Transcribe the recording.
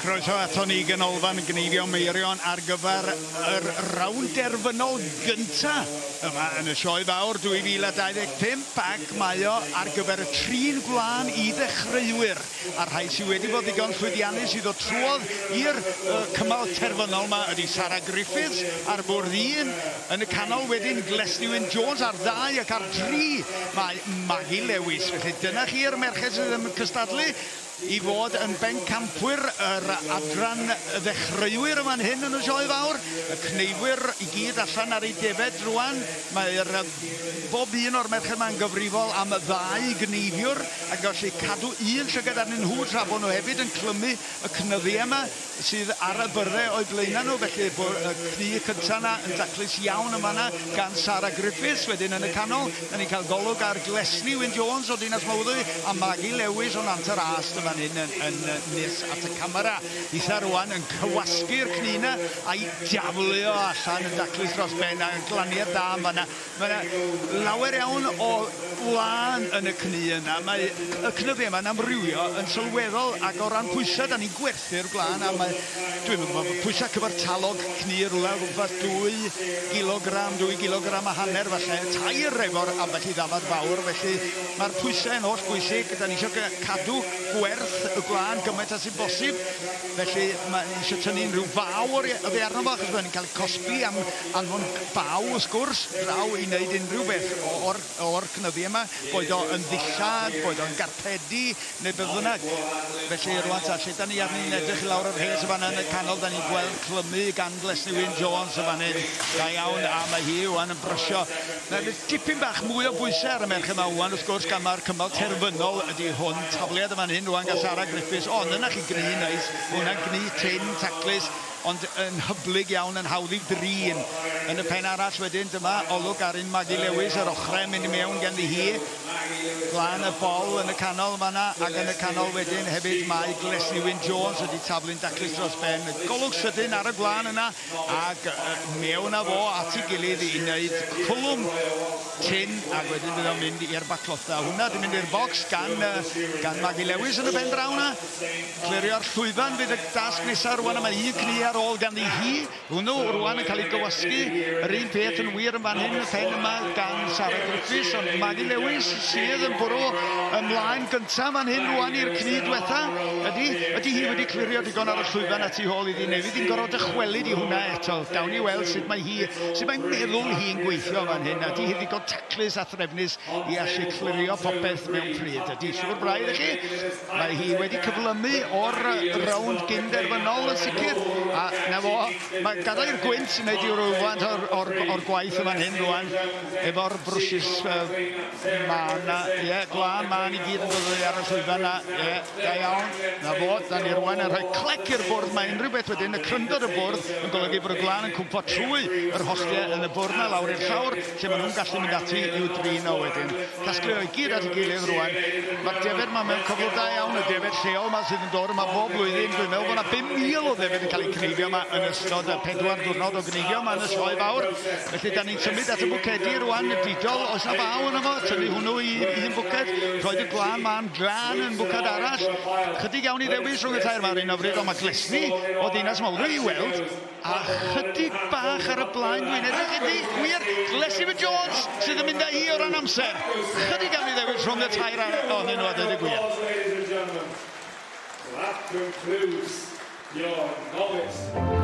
Croeso aton ni i Ganolfan Gneifio Meirion ar gyfer yr rownd derfynol gynta yma yn y Sioe Fawr 2025 ac mae o ar gyfer y trin gwlân i ddechreuwyr a'r rhai sydd wedi bod ddigon llwyddiannus i ddod trwodd i'r cymal terfynol yma ydy Sara Griffiths ar fwrdd un, yn y canol wedyn Glesni Wyn Jones ar ddau ac ar dri mae Maggie Lewis. Felly dyna chi'r merched sydd yn cystadlu i fod yn bencampwyr yr adran ddechreuwyr yn fan hyn yn y Sioe Fawr. Y cneifwyr i gyd allan ar eu defed rwan. Mae'r bob un o'r merched 'ma'n gyfrifol am ddau gneifiwr ac felly cadw un llygad arnyn nhw tra bod nhw hefyd yn clymu y cnyddiau 'ma. sydd ar y byrddau o'u blaenau nhw, felly bod y cnu cyntaf yna yn daclus iawn yn fan'na gan Sara Griffiths. Wedyn yn y canol, da ni'n cael golwg ar Glesni Wyn Jones o Dinas Mawddwy a Maggie Lewis o Nant yr Ast yn fan hyn yn, yn nes at y camera. Hitha rwan yn cywasgu'r cnu yna a'i daflu o allan yn daclus dros ben a glaniad da yn fan'na. Mae yna lawer iawn o wlân yn y cnu yna. Mae y cnyddiau yma'n amrywio yn sylweddol ac o ran pwysau, da ni'n gwerthu'r gwlân a mae, dwi'm yn gwybod, pwysau cyfartalog cnu rhywle o gwmpas 2 gilogram, 2 gilogram a hanner falle, tair efo'r ambell i ddafad fawr, felly mae'r pwysau yn holl bwysig. Da ni eisiau cadw gwerth y gwlân gymaint â sy'n bosib, felly mae eisiau tynnu unrhyw faw oddi arno fo achos mae'n cael ei cosbi am Anfon baw, wrth gwrs, draw i wneud unrhyw beth o'r, o'r cnyddu yma, boed o yn ddillad, boed o'n garpedi, neu beth bynnag. Felly, rwan ta, lle da ni arni'n edrych i lawr yr rhes yn fan'na yn y canol, da ni'n gweld clymu gan Glesni Wyn Jones yn fan hyn. Da iawn, a mae hi wan yn brysio. Mae dipyn bach mwy o bwysau ar y merch yma wan, wrth gwrs, gan mae'r cymal terfynol ydy hwn. Tafliad yn fan hyn rwan gan Sara Griffiths. O, ond yna chi gnu neis. Hwnna'n gnu tyn, taclus. ond yn hyblyg iawn, yn hawdd i drin. Yn y pen arall wedyn, dyma olwg ar un Maggie Lewis, yr ochrau yn mynd i mewn ganddi hi. Glan y bol yn y canol yn fanna, ac yn y canol wedyn hefyd mae Glesni Wyn Jones wedi taflu'n daclus dros ben. Golwg sydyn ar y gwlân yna, ac mewn â fo at ei gilydd i wneud cwlwm tyn, ac wedyn bydd o'n mynd i'r baclotha. Hwnna 'di mynd i'r bocs gan, gan Maggie Lewis yn y pen draw 'na. Clirio'r llwyfan fydd y dasg nesaf rwan a mae un cnu ar ôl ganddi hi. Hwnnw rwan yn cael ei gywasgu. Yr un peth yn wir yn fan hyn, y pen yma gan Sara Griffiths, ond Maggie Lewis sydd yn bwrw ymlaen gyntaf fan hyn rwan i'r cnu diwetha. Ydy, ydy hi wedi clirio digon ar y llwyfan a tu hôl iddi neu fydd hi'n gorfod dychwelyd i hwnna eto. Gawn ni weld sut mae hi, sut mae meddwl hi'n gweithio fan hyn. Ydy hi ddigon taclus a threfnus i allu clirio popeth mewn pryd? Ydy, siŵr braidd i chi. Mae hi wedi cyflymu o'r rownd gyn-derfynol yn sicr. A 'na fo, mae gadael i'r gwynt wneud i'w rywfaint o'r, or, or gwaith yn fan hyn rwan, efo'r brwshys uh, mân na, ie, yeah, glân mân i gyd yn dod oddi ar y llwyfan na, ie, yeah, da iawn, na fo, da ni rwan yn rhoi clec i'r bwrdd, mae unrhyw beth wedyn, y cryndod y bwrdd yn golygu bod y glân yn cwmpo trwy yr hostiau yn y bwrdd na lawr i'r llawr, lle maen nhw'n gallu mynd ati i'w drin o wedyn. Casglu o i gyd at ei gilydd rwan. Mae'r defaid 'ma mewn cyflwr da iawn, y defaid lleol 'ma sydd yn dod yma bob blwyddyn. Dwi'n meddwl bod 'na 5,000 o ddefaid yn cael eu cneifio yma yn ystod y pedwar diwrnod o gneifio yma yn y sioe fawr. Felly, da ni'n symud at y bwcedi rwan, y didol, oes 'na faw yno fo? Tynnu hwnnw i un bwced, rhoid y gwlân ma'n glân yn bwced arall. Chydig iawn i ddewis rhwng y tair 'ma ar hyn o bryd, ond mae Glesni o Ddinas Mawddwy i weld. A chydig bach ar y blaen dwi'n edrych ydy, wir, Glesni Jones sydd yn mynd â hi o ran amser. Chydig am ei ddewis rhwng y tair ohonyn nhw a dweud y gwir. That concludes your novice.